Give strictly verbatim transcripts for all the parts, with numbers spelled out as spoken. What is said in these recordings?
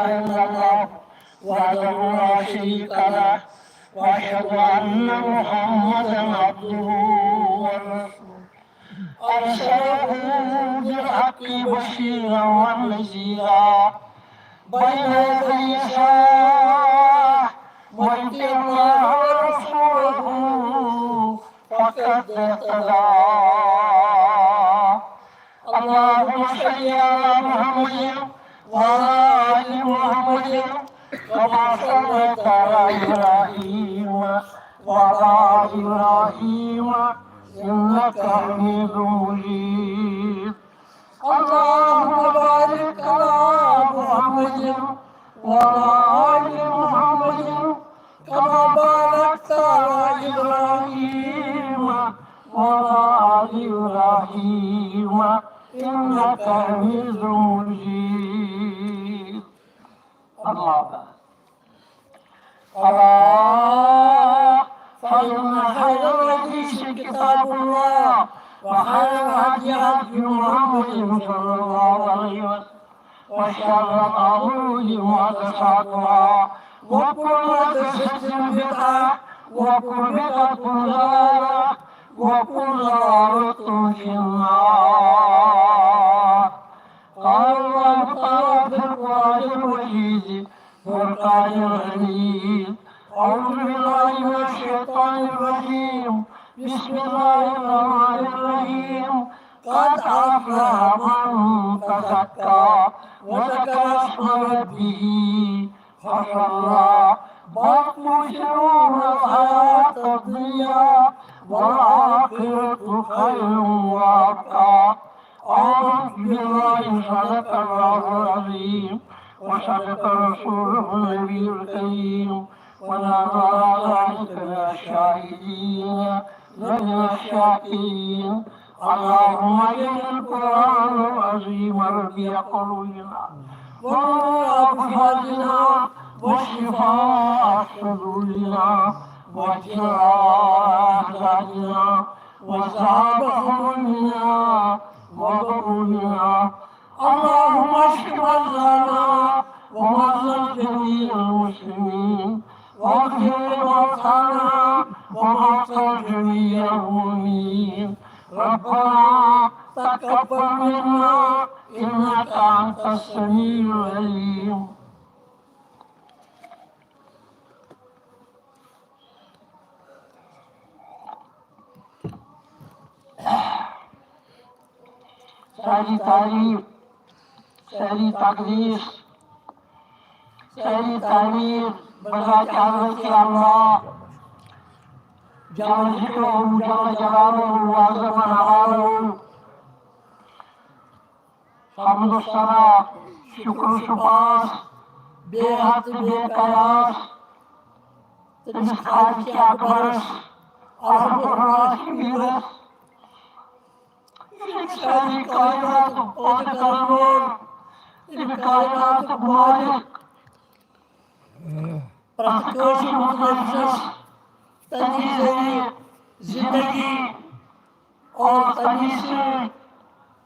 إلا الله وحده لا شريك له، وأشهد أن محمدا عبده ورسوله، أرسله بالحق بشيرا ونذيرا بين يدي الساعة، من يطع الله ورسوله فقد اهتدى. اللهم صل على محمد وعلى آل محمد كما صليت على إبراهيم وعلى آل إبراهيم إنك حميد مجيد. اللهم بارك على محمد وعلى آل محمد كما باركت على إبراهيم وعلى آل إبراهيم إنك حميد مجيد. أما بعد. ألا فإن خير الحديث كتاب الله، وخير الهدي هدي محمد صلى الله عليه وسلم، وشر الأمور محدثاتها، وكل محدثة بدعة، وكل بدعة ضلالة، وكل ضلالة في النار. قال الله تعالى في القرآن المجيد، فرقان الحميد. أعوذ بالله من الشيطان الرجيم. بسم الله الرحمن الرحيم. قد أفلح من تزكى وذكر اسم ربه فصلى. بل تؤثرون الحياة الدنيا والآخرة خير وأبقى. أعوذ بالله، صدق الله العظيم وصدق رسوله النبي الكريم، ونحن على ذلك من الشاهدين ومن الشاكرين. اللهم اجعل القرآن العظيم ربيع قلوبنا ونور أبصارنا وشفاء صدورنا وجلاء أحزاننا وذهاب همومنا وغمومنا. اللهم اشف مرضانا ومرضى جميع المسلمين، واغفر لموتانا وموتى جميع المؤمنين. ربنا تقبل منا إنك أنت السميع العليم. ساری تعریف، ساری تقدیس، ساری تعریف بذات حضرت اللہ جل ذکرہ، جل جلالہ، وعظم نوالہ۔ حمد و ثنا، شکر و سپاس، بے حد تہٕ بے قیاس تٔمِس خالق اکبرس، ارحم الراحمینس، یُس ساری کائناتُک پٲدٕ کرن وول، ییٚمہِ کائناتُک مالک، پرٛٮ۪تھ کٲنٛسہِ مُتعلق چھَس تَمی ذٔریعہٕ زِندگی اور تَمی سۭتۍ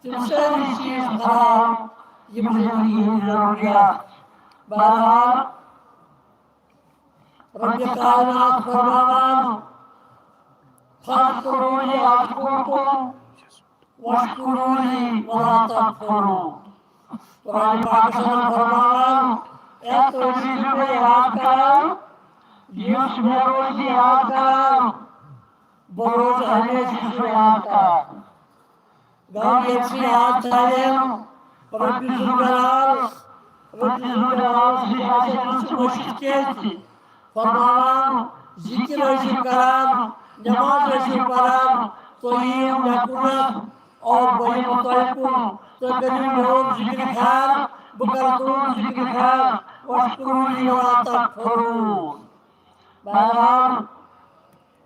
تِم سٲری چیٖز فراہم یِم زِندگی ہٕنٛدۍ ضروٗریات۔ بہرحال، رب کائنات فرماوان، فاذکرونی اذکرکم واشکرونی ولا تکفرون۔ قرآن پاکس منٛز فرماوان، اے تُہۍ روٗزِو مےٚ یاد کران، یُس مےٚ روزِ یاد کران، بہٕ روزٕ ہمیشہٕ سُہ یاد کران۔ گوٚو ییٚمہِ سٕنٛدِ یاد تھاوٮ۪ن رۄبِ ذوالجلال، رۄبِ ذوالجلال سٕنٛدِ آسٮ۪ن نہٕ سُہ مٔشِتھ کینٛہہ تہِ۔ فرماوان، ذِکِر ٲسِو کران، نٮ۪ماز ٲسِو پران، تُہۍ یِیِو مےٚ کُنَتھ، اور بہٕ یِمہٕ تۄہہِ کُن، تُہۍ کٔرِو میون ذِکرِ خیر، بہٕ کرٕ تُہُنٛد ذِکرِ خیر، واشکرونی ولا تکفرون۔ بہرحال،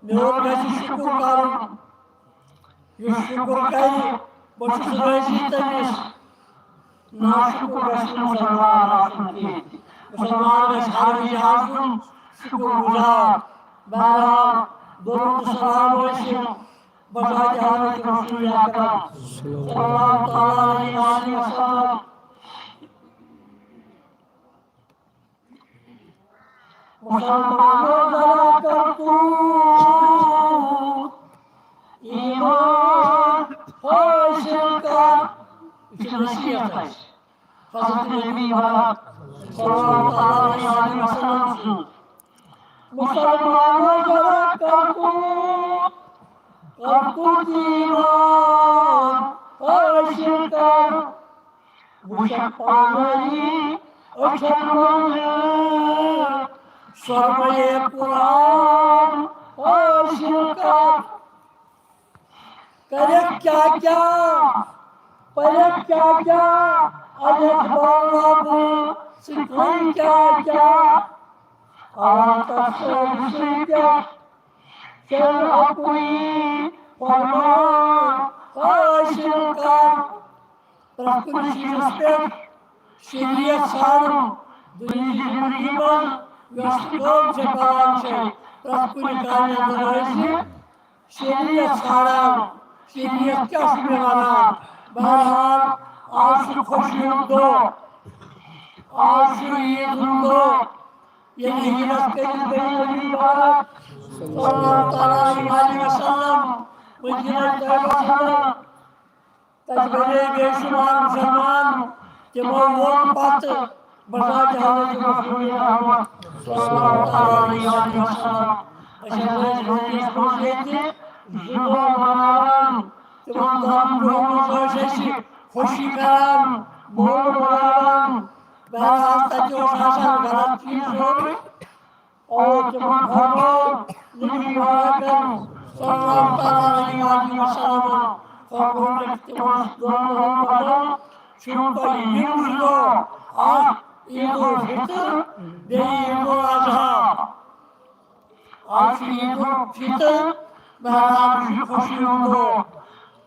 میون گژھِ شُکُر کرُن، یُس شُکُر کرِ، بہٕ چھُس رٲضی تٔمِس۔ ناشُکُر گژھِ نہٕ مُسلمان آسُن کینٛہہ تہِ۔ مُسلمان گژھِ ہر وِزِ آسُن شُکُر گُزار۔ بہرحال، درود و سلام ٲسِن بذاتِ حضرت رسول اکرم صلی اللہ تعالیٰ علیہ وآلہ وسلم۔ مسلمانو ذرا کر تو ایمان حاصل کر۔ یہ چھِ نصیحت اَسہِ حضرت نبی پاک صلی اللہ تعالیٰ علیہ وسلم سٕنٛز۔ مسلمانو ذرا کر تو، کر تو ایمان حاصل کر۔ وٕچھکھ پانے أچھن منٛز سرمایہ قرآن حٲصِل کر۔ کٔرِتھ کیٛاہ کیٛاہ، پٔرِتھ کیٛاہ کیٛاہ، اَنِتھ بولنہٕ بہٕ سِکھوٚے کیٛاہ کیٛاہ۔ آ، تَتھ سۭتۍ سۭتۍ چھُنہٕ اَکُے فرمان حٲصِل کر۔ پرٛٮ۪تھ کُنہِ چیٖزس پٮ۪ٹھ شریعت ژھانڈُن دُنیہٕچ زندگی منٛز، یۄس تہِ کٲم چھےٚ کران چھےٚ، پرٛٮ۪تھ کُنہِ کامہِ اندر ٲسۍ شریعت ژھانڈان، شریعت کیٛاہ چھُ مےٚ ونان۔ بہرحال، آز چھُ خوشی ہُنٛد دۄہ، آز چھُ عیٖد ہُنٛد دۄہ، ییٚلہِ ہِجرت کٔرِتھ گٔے نبی پاک صلی اللہ تعالیٰ علیہ وسلم مدینہ طیبہ منٛز۔ تَتہِ بَنے بے شُمار مُسلمان، تِمو ووٚن پَتہٕ بذاتِ حضرت رسول رحمت صلی اللہ تعالیٰ علیہ وسلم۔ أسۍ حظ ٲسۍ ؤریَس منٛز ییٚتہِ زٕ دۄہ مَناوان، تِمَن دۄہَن برٛونٛہہ منٛز ٲسۍ أسۍ خوشی کران، مٲلہٕ مَناوان۔ بہرحال، تَتہِ اوس آسان غلط چیٖز سورُے۔ اور تِمن فرموو نبی پاکن صلی اللہ تعالیٰ علیہ وآلہ وسلم، فرموو تِمن دۄن دۄہن پتہٕ چھُو تۄہہِ یِم زٕ دۄہ، اکھ عید الفطر، بیٚیہِ عید الاضحیٰ۔ آز چھُ عید الفطر، بہرحال چھُ خوشی ہُنٛد دۄہ۔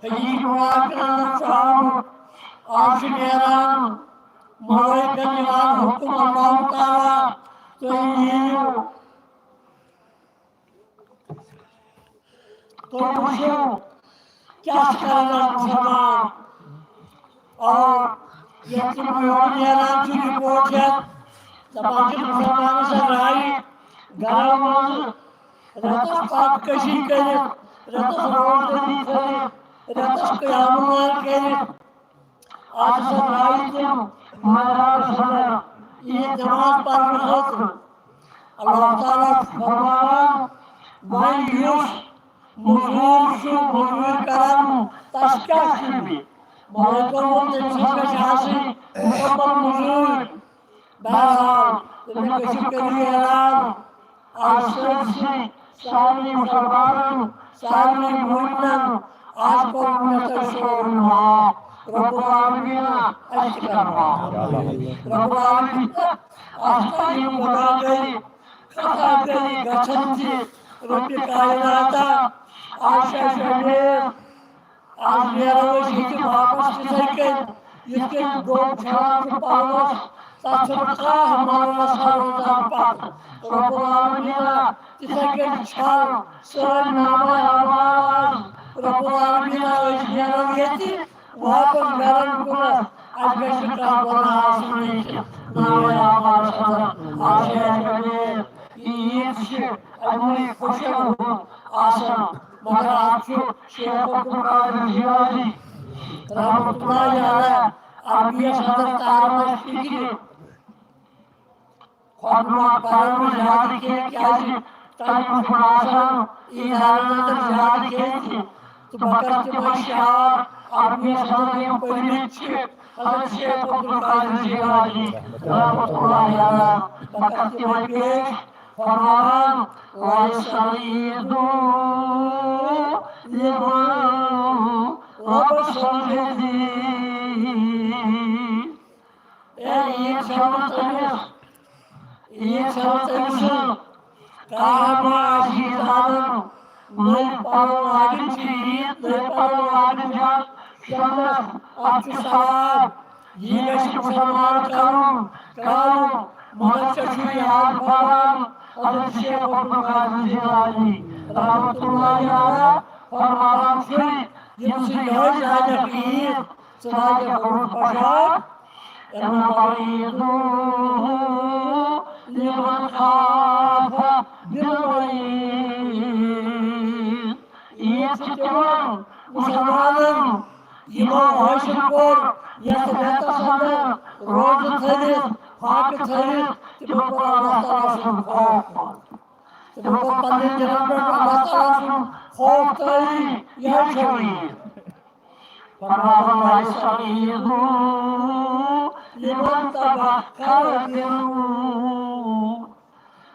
حقیقی واقعن اندر چھُ آمُت۔ آز چھُ نیران ملٲیکن یِوان حُکم اللہ تعالیٰ، تُہۍ یِیِو، تُہۍ وٕچھِو، کیٛاہ چھِ کران مُسلمان۔ اور ییٚلہِ تِم یورٕ نیران چھِ رِپورٹ ہٮ۪تھ، دَپان چھِ مُسلمانَن سا درٛایہِ گرو منٛزٕ رٮ۪تَس پاکہٕ کٔشی کٔرِتھ، رٮ۪تَس روزدٔری تھٲوِتھ، رٮ۪تَس قیام النہار کٔرِتھ۔ آز ہسا درٛاے تِم مدرسَس اندر عیٖد نماز پرنہٕ خٲطرٕ۔ اللہ تعالیٰ چھُ فرماوان، وۄنۍ یُس مٔزوٗر چھُ مٔزوٗرۍ کران، تَس کیٛاہ چھُ بیٚیہِ؟ ملٲیکو ووٚن، تٔمِس ہسا گژھِ آسٕنۍ مُکمل مٔزوٗرۍ۔ بہرحال، تٔمِس گٔژھِو کٔرِو اعلان۔ آز سٲرسٕے سارنٕے مُسلمانن، سارنٕے مومنن، آز کوٚر مےٚ تۄہہِ سورُے معاف۔ رب العالمیٖن، اَسہِ تہِ کر معاف۔ رب العالمیٖن، اَسہِ تہِ یِم گۄناہ کٔرۍ، خطا کٔرۍ گژھن تہِ، رب کائنات، آز چھِ اَسہِ اُمید، آز نیرو أسۍ ییٚتہِ واپس تِتھَے کٔنۍ، یِتھ کٔنۍ دۄب چھَلان چھُ پَلوَس، تَتھ چھُنہٕ کانٛہہ مَل وَسان روزان پَتہٕ۔ رب العالمیٖن، تِتھَے کٔنۍ چھَل سٲنۍ نامہ اعمال۔ رب العالمیٖن، أسۍ نیرو ییٚتہِ واپس گَرَن کُنَتھ، اَسہِ گژھِ نہٕ کانٛہہ گۄناہ آسُن ییٚتہِ نامہ اعمالَس اندر۔ آز چھِ اَسہِ اُمید، یہِ عیٖد چھِ اَمہِ خوشی ہُنٛد آسان۔ مگر اَتھ چھُ شیخ عبدالقادر جیلانی رحمتہ اللہ علیہ عربیَس اندر تاران اَسہِ فِکرِ۔ خطبہٕ پَران نہٕ زیادٕ کینٛہہ، کیٛازِ ٹایم چھُنہٕ آسان عیٖدانَن اندر زیادٕ کینٛہہ تہِ۔ تہٕ بہٕ کَرٕ تِمَے شعر عربیَس اندر یِم پٔرمٕتۍ چھِ حضرت شیخ عبدالقادر جیلانی رحمتہ اللہ علیہ۔ بہٕ کَرٕ تِمَے پیش۔ فرمان، ليس العيد لمن لبس الجديد. اے عیٖد چھَنہٕ تٔمِس، عیٖد چھَنہٕ تٔمۍ سٕنٛز۔ کانٛہہ ما آسہِ عیٖد اَنان، نٔوۍ پَلو لاگٕنۍ چھِ عیٖد، نٔوۍ پَلو لاگٕنۍ چھِ شمس، اَتھ چھُ ثواب۔ یہِ گژھِ مُسلمان کَرُن، کَرُن۔ مگر ژےٚ چھُے یاد پٮ۪وان حضرت شیخ عبدالقادر جیلانی رحمتہ اللہ علیہ فرماوان چھُے، ییٚمہِ سۭتۍ یِہوٚے زانٮ۪کھ عیٖد، ژٕ لاگَکھ روٚٹ پۄشاک، إنما العيد لمن خاف بالوعید۔ عیٖد چھِ تِمن مُسلمانن، یِمو حٲصِل کوٚر یَتھ رٮ۪تس اندر روزٕ تھٲوِتھ، فاقہٕ تھٲوِتھ، تِمو کوٚر اللہ تعالیٰ سُنٛد خوف۔ تِمو کوٚر پننٮ۪ن دِلن پٮ۪ٹھ اللہ تعالیٰ سُنٛد خوف طٲری۔ یِہوٚے چھِ عیٖد۔ فرماوان، "ليس العيد لمن تبختر بالنور"۔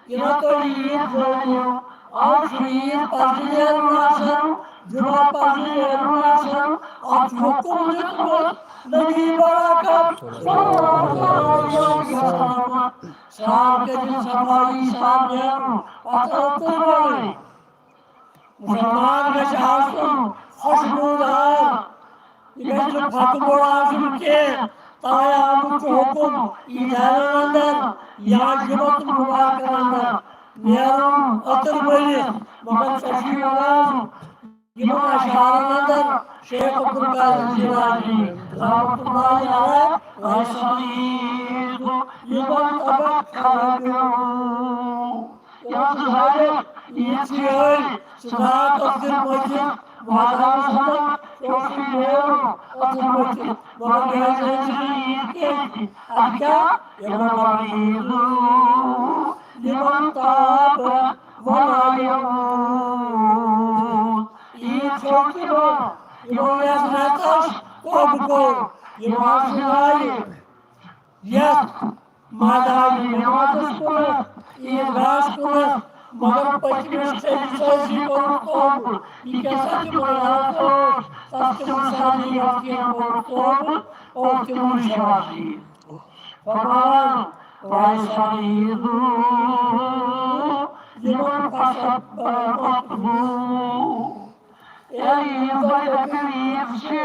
یِمن تُہۍ عیٖد زٲنِو، آز چھُ عیٖد پرنہٕ نیرُن آسان، جُمعہ پرنہٕ نیرُن آسان، اَتھ چھُ حُکُم دیُتمُت نبی پاکن صلی اللہ علیہ وسلم۔ سال کٔرِو صفٲیی سان نیرُن، پتہٕ ٲسۍتَو وَنٕنۍ۔ مُسلمان گژھِ آسُن خوشبوٗدار۔ یہِ گژھِ نہٕ پھۄکہٕ موٚر آسُن کینٛہہ۔ تَوَے آمُت چھُ حُکُم عیٖدیانَن اندر یا جُمعہ تہٕ مُبارکَن اندر نیرُن عطر بٔرِتھ۔ مگر ژےٚ چھُے وَنان یِمَن اشعارَن اندر شیخ عبدالقادر جیلانی رحمتہ اللہ علیہ، "ليس العيد لمن تبختر بالنور"۔ یِمن ژٕ زانکھ، عیٖد چھِ یِہوٚے، ژٕ درٛاکھ أدرِ مٔتھِتھ مٲدانس اندر، ژےٚ اوسُے نیرُن أدرِ مٔتھِتھ، مگر یِہوٚے زٲنۍ زِ عیٖد کیٛاہ چھِ؟ اَدٕ کیٛاہ؟ "إنما العيد لمن تاب ولا يموت"۔ عیٖد چھو تِمو، یِمو یَتھ رٮ۪تس توبہٕ کوٚر، یِم آسہٕ لایق یَتھ مٲدانِ نمازس کُنتھ، عیٖدگاہس کُنتھ، مگر پٔتمِس تٔمِس ٲسی کوٚرمُت قبول۔ یہِ کیٛاہ سا تہِ بنیاد اوس، تتھ تِمن سارنٕے یتھ کینٛہہ کوٚرمُت قبول، اور تِمن شوازی۔ فرمان، "ليس العيد لمن فسد قلبه"۔ اے عیٖد دۄہ دٔپِو عیٖد چھِ،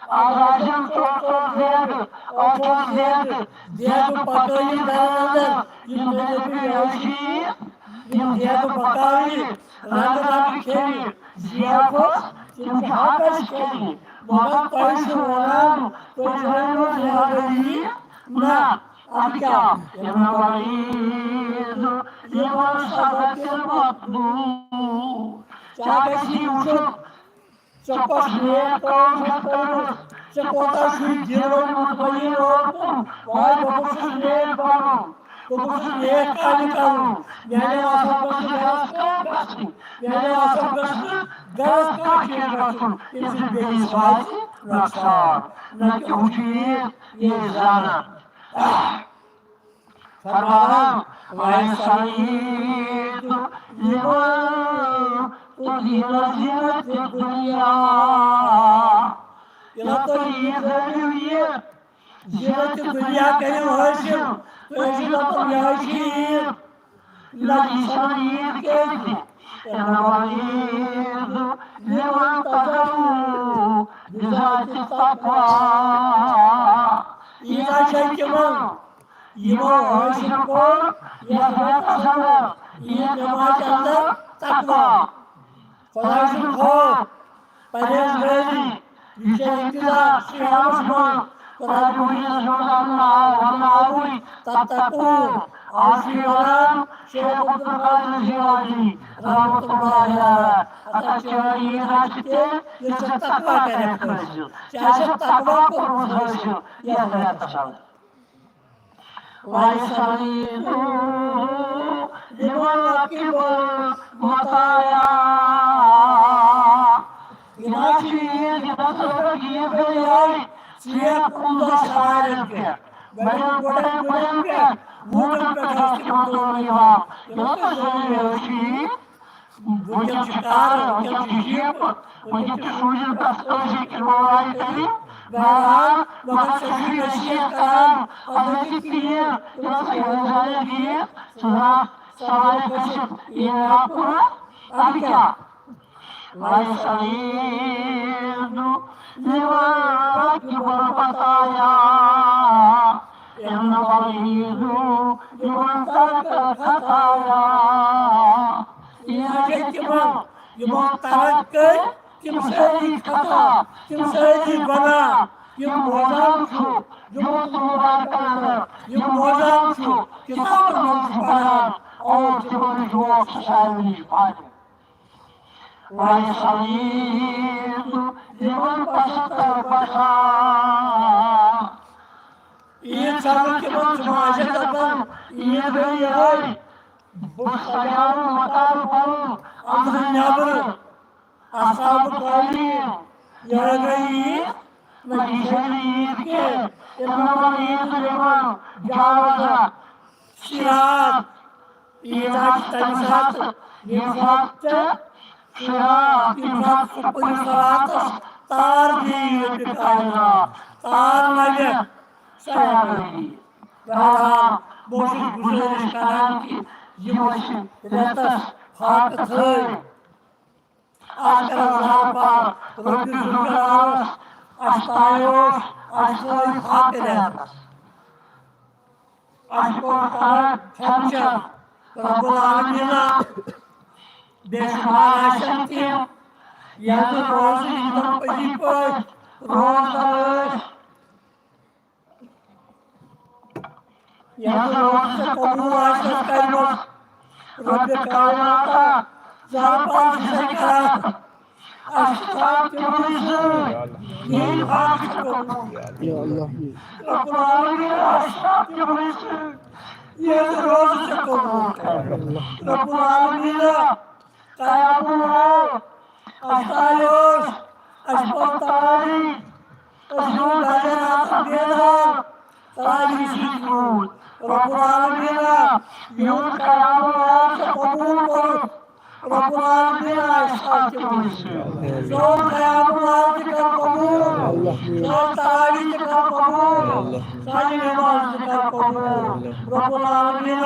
آز آسن ژور ژور زیگہٕ، ٲٹھ ٲٹھ زیگہٕ، زیگہٕ پکٲوِتھ گرن اندر، یِم تُہۍ دٔپِو یہِ حظ چھِ عیٖد، یِم زیگہٕ پکاوِتھ، رنٛگہٕ رنٛگہٕ کھیٚوِتھ، ضیافت، تِم چھِ حقس کھیٚنہِ۔ مگر تۄہہِ چھُو ونان، تُہۍ زٲنِو زیادٕ عیٖد؟ نہ۔ اَدٕ کیٛاہ؟ "إنما العيد لمن صدق المطلوب"۔ کیٛاہ گژھِ یہِ وٕچھُن؟ ژےٚ کۄس نیک کٲم چھےٚ کٔرمٕژ؟ ژےٚ کوتاہ چھُے دِل روٗدمُت غنی روٗدمُت؟ واے، بہٕ گوٚژھُس نیک بنُن، بہٕ گوٚژھُس نیک کامہِ کرُن۔ میانیو اَتھو گٔژھ نہٕ غلط کٲم گژھٕنۍ، میانیو اَتھو گٔژھ نہٕ غلط کانٛہہ چیٖز گژھُن، ییٚمہِ سۭتۍ بیٚیِس واتہِ نۄقصان۔ نہ کہِ ہُہ چھُ یہِ، یہِ زانان۔ فرماوان، "ليس العيد لمن أزهر زينة الدنيا"۔ ییٚلہِ تُہۍ عیٖد زٲنِو یہِ زینت دُنیا کٔرِو حٲصِل، تُہۍ ٲسِو دَپان، "یہِ حظ چھِ عیٖد"۔ نہ، یہِ چھَنہٕ عیٖد کینٛہہ تہِ۔ "إنما العيد لمن تزهروا بزينة التقوى"۔ عیٖد حظ چھِ تِمن، یِمو حٲصِل کوٚر یَتھ رٮ۪تَس اندر عیٖد نمازِ اندر تقوی، خۄداے سُنٛد خوف، پرہیزگٲری۔ یہِ چھِ اقتضا صیامَس منٛز، خۄداے مُجیٖدَس منٛز اَننہٕ آو، وَننہٕ آوٕے تَتَّقوٗ۔ آز چھُ یہِ وَنان شیخ عبدالقادر جیلانی رحمتہ اللہ علیہ، ہتا چٲنۍ عیٖد آسہِ تیٚلہِ، ییٚلہِ ژےٚ تقوی کَرٮ۪کھ حٲصِل، ژےٚ آسٮ۪کھ تقوی کوٚرمُت حٲصِل یَتھ رٮ۪تَس اندر۔ وَيَسْتَعِيذُ لِمَنْ رَكِبَ الْمَطَايَا۔ یہِ نہ چھِ عیٖد، یہِ نہ چھِ عیٖد گٔے یِہوٚے ژیر کُنزہ سوارٮ۪ن پٮ۪ٹھ، بڑٮ۪ن بڑٮ۪ن بڑٮ۪ن پٮ۪ٹھ، ووٗٹن پٮ۪ٹھ آسہِ تِمن تُلنہٕ یِوان۔ یہِ نہ چھِ عیٖد۔ وٕنکٮ۪ن چھِ کارٕ، وٕنکٮ۪ن چھِ جیٖپہٕ، وٕنکٮ۪ن چھِ سوٗزِتھ گژھِ أزی کِنہٕ موبایل تیٚلہِ۔ بہرحال، مگر ژےٚ چھُے نصیحت کران، اَدٕ ہیٚکہِ کِہیٖنۍ، ییٚلہِ ژٕ یہِ زانَکھ یہِ، ژٕ زانَکھ سوارِ کھٔسِتھ یہِ یا کُنہ، اَدٕ کیٛاہ؟ وَيَسْتَعِيذُ لِمَنْ رَكِبَ الْمَطَايَا۔ إِنَّ بَعِيدُ لِمَنْ تَرَكَ الْخَطَايَا۔ یہِ نہ چھِ تِمن، یِمو ترک کٔرۍ تِم سٲری خطا، تِم سٲری گۄناہ، یِم موزان چھُ جمعہ تہٕ مبارکن اندر، یِم موزان چھُ کتابن منٛز چھُ پران، اور تِمن جوک چھُ سارنٕے پانہٕ۔ وَيَسْتَعِيذُ لِمَنْ تَشَتَّ الْبَشَرَ۔ عیٖد چھَنہٕ تِمن چھُ ماجہِ دَپان، عیٖد گٔے یِہوٚے، بہٕ سجاوُن مکان پَنُن أنٛدرٕ نٮ۪برٕ، اَستابہٕ قٲلیٖن، یِہوٚے گٔے عیٖد، نہ یہِ چھَنہٕ عیٖد کینٛہہ، تِمن عیٖد دِوان جوازہ۔ شِراب، عیٖد آسہِ تَمہِ ساتہٕ، ییٚمہِ ساتہٕ ژےٚ شِراب، ییٚمہِ ساتہٕ ژٕ کُنہِ صلاتَس تار دِیہِ رۄبِ کائنات، تار لَگہِ، سۄ ہٮ۪کَکھ عیٖد۔ بہرحال، بہٕ چھُس گُزٲرِش کران کہِ یِم ٲسۍ رٮ۪تَس فاقہٕ تھٲوۍ۔ آز کرو زار پار رۄبِ ذوالجلالَس، اَسہِ ترٛایوس، اَسہِ ترٛٲوۍ فاقہٕ رٮ۪تَس۔ اَسہِ کوٚر خراب کھٮ۪ن چٮ۪ن، رۄب العالمیٖنہ، بے شُمار آسن تِم، یَتھ روزٕ یِمن پٔزی پٲٹھۍ روزدار ٲسۍ۔ یَتھ روزٕ ژےٚ قبوٗل آسٮ۪س کَرِمَژ، رۄبِ کائناتہ، زار پار چھِ ژےٚ کران۔ اَسہِ تھاو تِمنٕے سۭتۍ، یِہِنٛدۍ حق چھِ قبوٗل۔ یا اللہ۔ رۄب العالمیٖن، اَسہِ تھاو تِمنٕے سۭتۍ، یِہِنٛدۍ روزٕ چھِ قبوٗل۔ رۄب العالمیٖن، قیامُک راتھ، اَسہِ تھایوس، اَسہِ پوٚر تراویح، أسۍ روٗدۍ دۄن راتَن بیدار، تراویح سۭتۍ روٗد۔ رۄب العالمیٖن، یِہُنٛد قیامُک راتھ چھُ قبوٗل کوٚرُتھ۔ رۄب العالمیٖن، اَسہِ تھاو تِمنٕے سۭتۍ۔ سون قیامُک راتھ تہِ کر قبوٗل۔ سون تراویح تہِ کر قبوٗل۔ سانہِ نماز تہِ کر قبوٗل۔ رۄب العالمیٖن،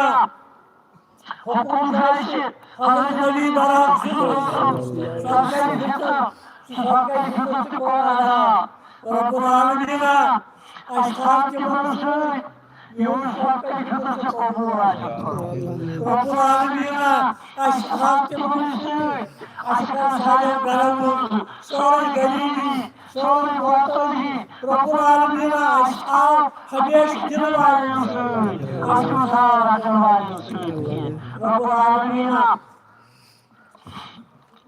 حُکُم چھُ اَسہِ حضرت نبی برحق صلی اللہ علیہ وسلم، صدقہ فطر، صدقہ فطر تہِ کوٚر ادا۔ رۄب العالمیٖن، اَسہِ تھاو تِمن سۭتۍ، یِہُنٛد صدقہ فطر تہِ قبوٗل آسہِ۔ رۄب العالمیٖن، اَسہِ تھاو تِمن سۭتۍ، اَسہِ کر سانٮ۪ن گرن منٛز سٲرٕے غریٖبی، سٲرٕے وٲتٲنی، رۄب العالمیٖن، اَسہِ تھاو ہمیشہِ دِنہٕ والٮ۪ن سۭتۍ، اَسہِ مہٕ تھاو رٹن والٮ۪ن سۭتۍ کینٛہہ۔ رۄب العالمیٖن،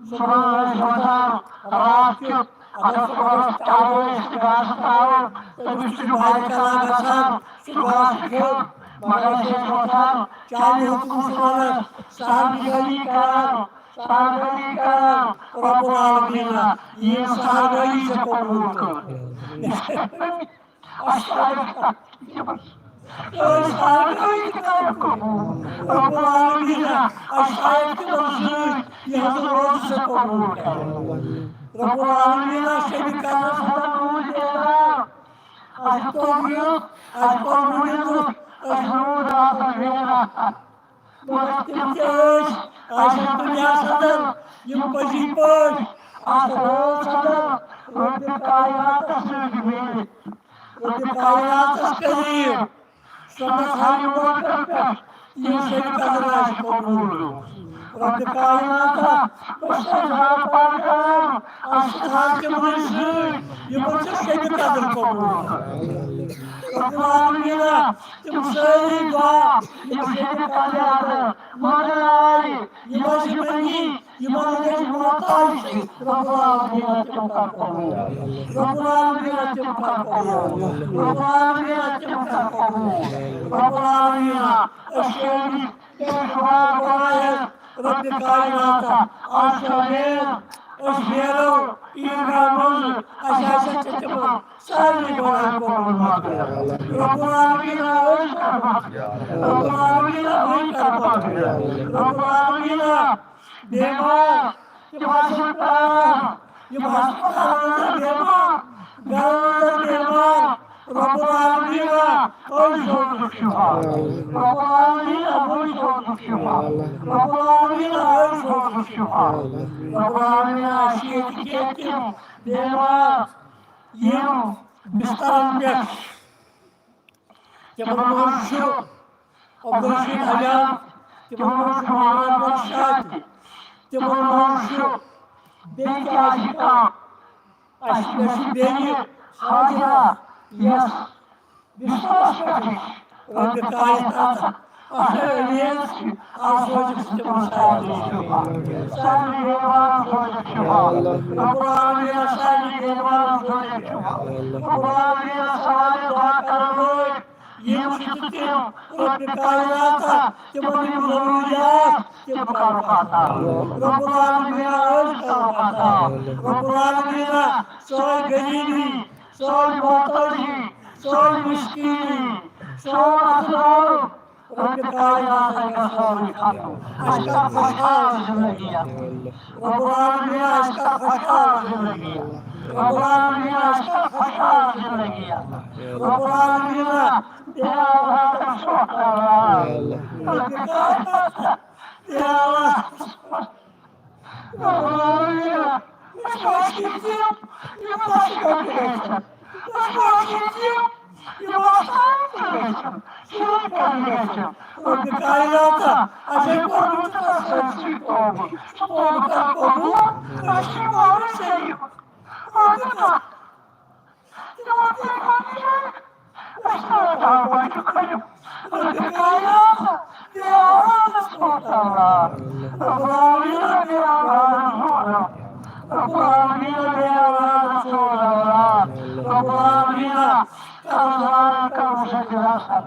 صُبحن ٲسۍ وۄتھان راتھ کیُتھ، اگر صُبحس چاوو أسۍ تہٕ گاسہٕ ترٛاوو، تٔمِس تہِ چھُ بھاے کلا گژھان، سُہ گاسہٕ کھیوٚن، مگر أسۍ ٲسۍ وۄتھان چانہِ حُکمہٕ صُبحنس، سہر بیدٲری کران، سہر بیدٲری کران، رۄب العالمیٖن، یہِ سہر بیدٲری چھےٚ قبوٗل کٔر۔ اَسہِ آیہِ تِمن، أسۍ آیہِ تِمن قبوٗل۔ رۄب العالمیٖن، اَسہِ آیہِ تِمن سۭتۍ، یِہُنٛد روزٕ چھےٚ قبوٗل کران۔ رۄب العالمیٖن، شبِ قدرس ہسا روٗد بیدار۔ اَسہِ توٚگ یُتھ، اَسہِ کوٚر نہٕ یُتھ، أسۍ روٗدۍ راتس بیدار۔ مگر تِم تہِ ٲسۍ، آسن دُنیاہس اندر، یِم پٔزی پٲٹھۍ اَتھ رٲژ اندر رۄبِ کائناتس سۭتۍ مِلِتھ، رۄبِ کائناتس قریب، سۄ نہ تھایہِ ووٹن پٮ۪ٹھ، یِم شبِ قدر آسہِ قبوٗل۔ رۄبِ کائناتہ، بہٕ چھُس زار پار کران، اَسہِ تھاو تِمنٕے سۭتۍ، یِمن چھِ شبِ قدر قبوٗل۔ رۄب العالمیٖنہ، تِم سٲری دُعا، یِم شبِ قدرِ اندر منگنہٕ آیہِ، یِم ٲسۍ منگی، یِمن گٔے محتاج تہِ، رۄب العالمیٖنہ تِم کر قبوٗل۔ رۄب العالمیٖنہ تِم کر قبوٗل۔ رۄب العالمیٖنہ تِم کر قبوٗل۔ رۄب العالمیٖنہ، أسۍ چھِ آمٕتۍ بے شُمار گۄناہ ہٮ۪تھ، رۄبِ کائناتہ، آز چھُ اُمید، أسۍ نیرو عیٖدگاہ منٛز، اَسہِ آسہِ ژےٚ تِمن سارنٕے گۄناہن کوٚرمُت مغفرت۔ رۄب العالمیٖنہ، أسۍ کر مغفرت۔ رۄب العالمیٖنہ، أسۍ کر مغفرت۔ رۄب العالمیٖنہ، بیمار، تِم آسن پران، یِم ہسپتالن اندر بیمار، گرن اندر بیمار، رۄب العالمیٖنہ، أمۍ سوزُکھ شفا۔ رۄب العالمیٖنہ، أمۍ سوزُکھ شفا۔ رۄب العالمیٖنہ، أمۍ سوزُکھ شفا۔ رۄب العالمیٖنہ، اَسہِ چھِ ییٚتہِ کینٛہہ تِم بیمار، یِم بسترن پٮ۪ٹھ، تِمن منٛز چھُ عبدالرشید حجام، تِمن منٛز چھُ محمد عبدالشاد تہِ، تِمن منٛز چھُ بیٚیہِ تہِ آسہِ کانٛہہ۔ اَسہِ، مےٚ چھِ بیٚنہِ حاجرہ، یۄس بسترس پٮ۪ٹھٕے رۄبِ کائنات اہل عزیز چھِ، آز سوزِکھ ژٕ تِمن سارنٕے شفا۔ سارنٕے غریبانن سوزِکھ شفا۔ رب العالمین سارنٕے غریبانن سوزِکھ شفا۔ رب العالمین سارے دعا کرن وٲلۍ یِم چھِ تِم، رب کائناتا، تِمن یِم ضروٗری آسہِ، تِم کرُکھ عطا۔ رب العالمین أسۍ کرُکھ عطا۔ رب العالمین سٲنۍ غریبی، سٲنۍ محتٲجی، سٲنۍ مِسکیٖنی، سون اَتھٕ دورُک، رب کائنات گژھِ سٲنۍ ختم۔ اَسہِ کر خۄشحال زندگی۔ رب العالمین اَسہِ کر خۄشحال زندگی۔ رب العالمین اَسہِ کر خۄشحال زندگی۔ رب العالمین بے اولاد سوکھ اولاد۔ رب کائنات بے اولاد۔ رب العالمین، أسۍ وٲتۍ یِم، یِم اَسہِ گژھن۔ أسۍ وٲتۍ یِم، یِم اَسہِ گژھن۔ شُرۍ کَتہِ گژھن؟ رب کائناتا، اَسہِ ہے کوٚرمُت ژےٚ سٲرسٕے قبوٗل۔ ژٕ کوٚرمُت قبوٗل، أسۍ چھِ مولوی صٲب۔ رب کائنات، تِمو کٔرۍ پنٕنۍ جایہِ۔ أسۍ کَرو تَوبہ تہٕ کھٔنِو۔ رب کائنات، بے اولاد سوز اولاد۔ رب العالمین، بے اولاد سوز اولاد۔ رب العالمین، بے اولاد سوز اولاد۔ رب العالمین، قرض دارن کر مُسدِد حسنات۔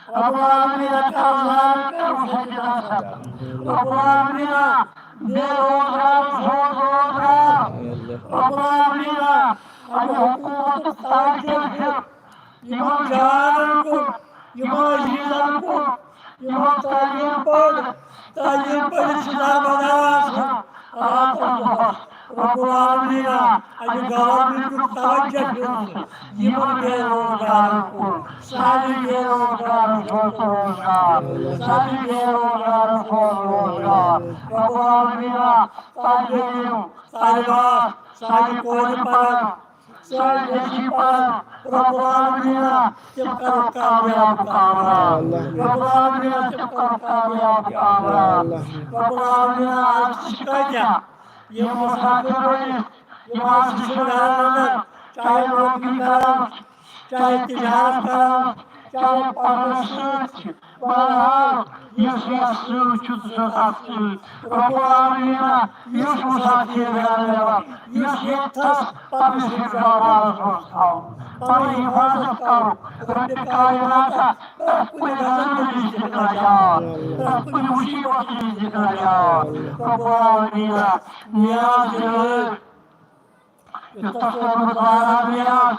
رب العالمین، قرض دارن کر مُسدِد حسنات۔ رب العالمین، بے روزگار سوز روزگار۔ رب العالمین، اَمہِ حکوٗمتُک تاج دِل چھُ یِمن جارن کُن، یِمن عزیزن کُن، یِمن تعلیٖم پٔر، تعلیٖم پٔرِتھ چھِ دربدر آسان راتس دۄہس۔ رب العالمین، اَمہِ گورنمنٹُک توجہ دیُن یِمن بے روزگارن کُن، سارے بے روزگارن سوز روزگار، سارے بے روزگارن سوز روزگار۔ رب العالمین، طالب علم، طالبات، سارے کورِ پرن، سٲنۍ نیٚچوۍ پرن، رب العالمین، تِم کرو کامیاب کامران۔ رب العالمین، تِم کرو کامیاب کامران۔ رب العالمین، آز تہِ چھِ کۭتیاہ یِم مسافر روٗدۍ، یِم آز تہِ چھِ گرن اندر، چاہے نوکری کران، چاہے تجارت کران، چاہے پرنس سۭتۍ چھِ۔ بہرحال، یُس یَتھ سۭتۍ چھُ، سُہ چھُ تَتھ سۭتۍ۔ رب العالمین، یُس مسافر گرٕ نِوان، یُس ییٚتہِ تھَس پننِس حفظ و امان منٛز تھاوُن، پنٕنۍ حفاظت کرُن۔ رب کائنات، پرٛٮ۪تھ کُنہِ غمہٕ نِش دِکھ نجات، پرٛٮ۪تھ کُنہِ مُصیبت نِش دِکھ نجات۔ رب العالمین، نیاز دِلٲے۔ یُس تۄہہِ کوٚرمُت واریاہ نیاز،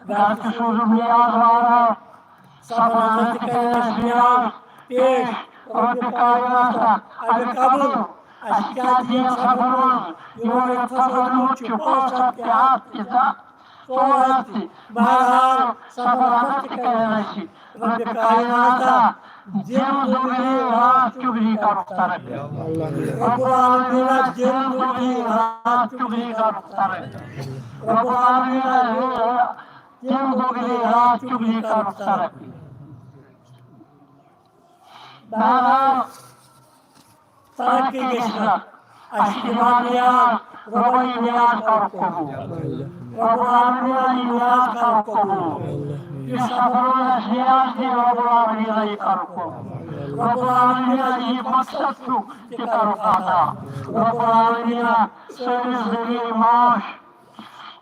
گرٕ تہِ سوٗزُم نیاز واریاہ، سفرانہ تہِ کَرِ اَسہِ نیاز پیش۔ رب کائنات، اَمہِ قبل اَسہِ کیٛاہ دِیَن سفر منٛز، یِمو ییٚتہِ فصل نیوٗمُت چھُ، پانٛژھ ہَتھ تہِ، ہَتھ تہِ، دَہ، ژور ہَتھ تہِ، بہرحال سفرانہ تہِ کَرِ اَسہِ۔ رب کائناتا، دِل دُبلی راتھ چُگلی کرُکھ ترقی۔ رب العالمین، دِل دُبلی راتھ چُگلی کرُکھ ترقی۔ رب العالمین، دِل دُبلی راتھ چُگلی کرُکھ ترقی۔ بہرحال، ترقی گژھِ نہ۔ اَسہِ چھِ دِوان نیاز، رۄبا یہِ نیاز کَرُکھ قبوٗل۔ رۄب العالمیٖن یہِ نیاز کَرُکھ قبوٗل۔ یہِ سفر اَسہِ نیاز دی، رۄب العالمیٖن یہِ کَرُکھ قبوٗل۔ رۄب العالمیٖن یہِ مقصد چھُ، تہِ کَرُکھ عطا۔ رۄب العالمیٖن سٲنِس ذٔریعہٕ معاش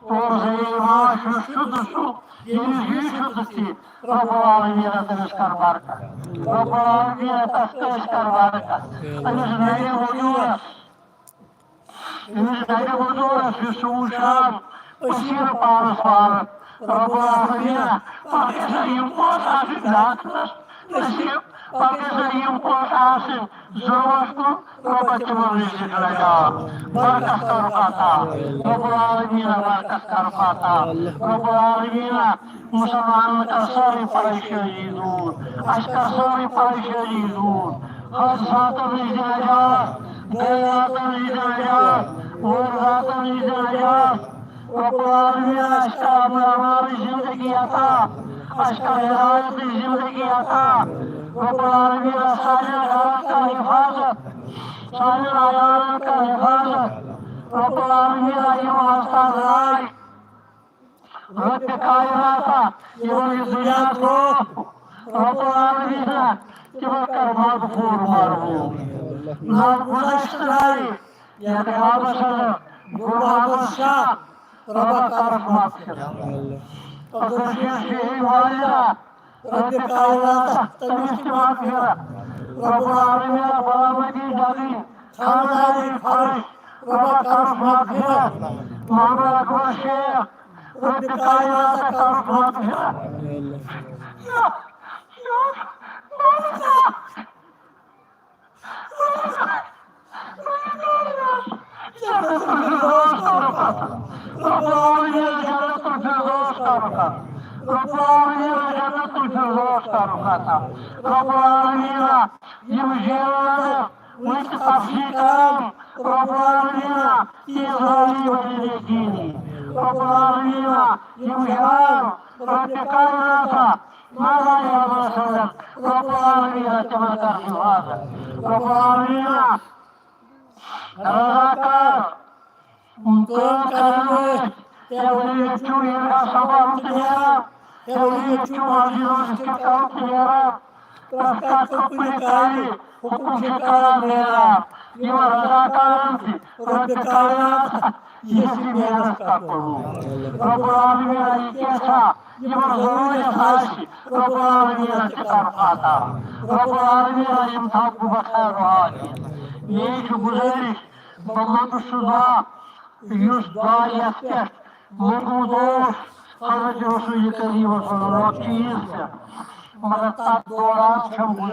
اور ذٔریعہٕ معاش یُس شُد چھُ، ییٚمِس یہِ شُد تہِ، رۄب العالمیٖن تٔمِس کَر برکت۔ رۄب العالمیٖن تَتھ کٲنٛسہِ کَر برکت۔ أمِس نَرِ وجوٗدَس، أمِس نَرِ وجوٗدَس یُس سُہ وٕچھان، أسۍ یی نہٕ پانَس پانہٕ۔ رۄب العالمیٖن، پَتہٕ گژھن یِم پونٛسہٕ آسٕنۍ ڈاکٹرَس نصیٖب، پَتہٕ گژھن یِم پونٛسہٕ آسٕنۍ ضروٗرت کُن، رۄبا تِمن رزق نجات، برکت کر عطا۔ رب العالمین برکت کر عطا۔ رب العالمین مسلمانن کر سٲرٕے پریشٲنی دوٗر، اَسہِ کر سٲرٕے پریشٲنی دوٗر۔ حٲدثاتن نِش دِ نجات، غٲراتن نِش دِ نجات، وٲرزاتن نِش دِ نجات۔ رب العالمین اَسہِ کر امن امان زندگی عطا، اَسہِ کر ہدایت زندگی عطا۔ رب العالمین سانٮ۪ن گرن کر حفاظت، سانٮ۪ن عیالن کر حفاظت۔ رب العالمین یِم آستان راے، رب کائناتا، یِمن یہِ دُنیا ترٛوو، رب العالمین تِمن کر مغفور مرحوم۔ نہ گُذشتہٕ ناوِ یا قیامت سنہٕ غلام احمد شاہ، ربا کرس مغفرت۔ عبدالرشید شیخ والدہ، رب کائنات تٔمِس تہِ مغفرت۔ رب العالمین غلام الدین ڈگری، خاندان فرش، ربا کرس مغفرت۔ محمد اکبر شیخ، رب کائنات کرس مغفرت۔ رب العالمین جنت الفردوس کرُکھ عطا۔ رب العالمین جنت الفردوس کرُکھ عطا۔ رب العالمین یِم جیل اندر وٕنہِ تہِ تبلیغ کران، رب العالمین تیز روی ولی دینی۔ رب العالمین یِم جان رب کائنات مانا یا مثلا، رب العالمین تِمن کر حفاظت۔ رب العالمین رضاکار کٲم کرن وٲلۍ، ہے ؤلِو ییٚتہِ چھُ عیٖدگاہ سنبھالُن تہٕ نیران، ہے ؤلِو ییٚتہِ چھُ مسجد ہٕنٛز فِکر کرُن تہٕ نیران، پرٛٮ۪تھ کانٛہہ کُنہِ کامہِ حُکُم چھِ کران نیران۔ یِمن رضاکارن تہِ رۄبِ کائنات یِژھ محنت کر قبول۔ رب العالمین یہِ کینٛژھا یِمن ضروٗرت آسہِ، رب العالمین تہِ کر عطا۔ رب العالمین یِم تھاو بہٕ بخیر حال۔ یی چھُ گُزٲرِش، بہٕ منٛدٕ سُہ دعا، یُس دعا یَتھ پٮ۪ٹھ موٚنگمُت اوس حضرت رسول کریم صلی اللہ علیہ وسلم چیٖز پٮ۪ٹھ۔ مگر تَتھ دوران چھَم گُزٲرِش،